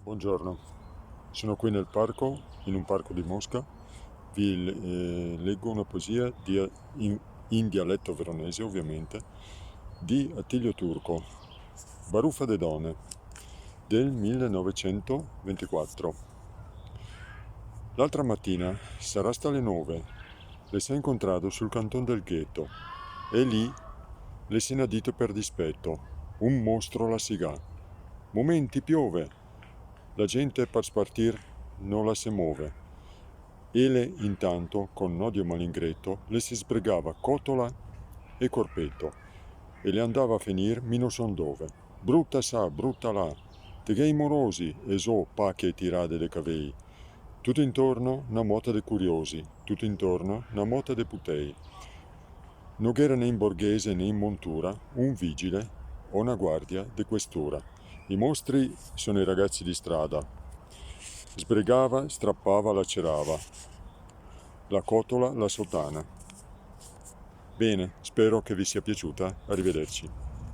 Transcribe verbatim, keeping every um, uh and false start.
Buongiorno, sono qui nel parco, in un parco di Mosca. Vi, eh, leggo una poesia di, in, in dialetto veronese, ovviamente, di Attilio Turco, Barufa de done, del millenovecentoventiquattro. L'altra matina, sarà sta le nove, le s'è incontrato sul canton del gheto e lì le se n'à dito per dispeto: "Un mostro là si ga. Momenti, piove!" La gente par spartir no la se move. Ele, intanto, con odio malingreto, le se sbregava cotola e corpeto e le andava a finir mi no so ndove. Bruta sa, bruta là, te ghè i morosi, e zo pache e tirade de cavei. Tuto intorno na mota de curiosi, tuto intorno na mota de putei. No gh'era né in borghese né in montura un vigile o na guardia de questura. I mostri sono i ragazzi di strada. Sbregava, strapava, lacerava la cotola, la sotana. Bene, spero che vi sia piaciuta. Arrivederci.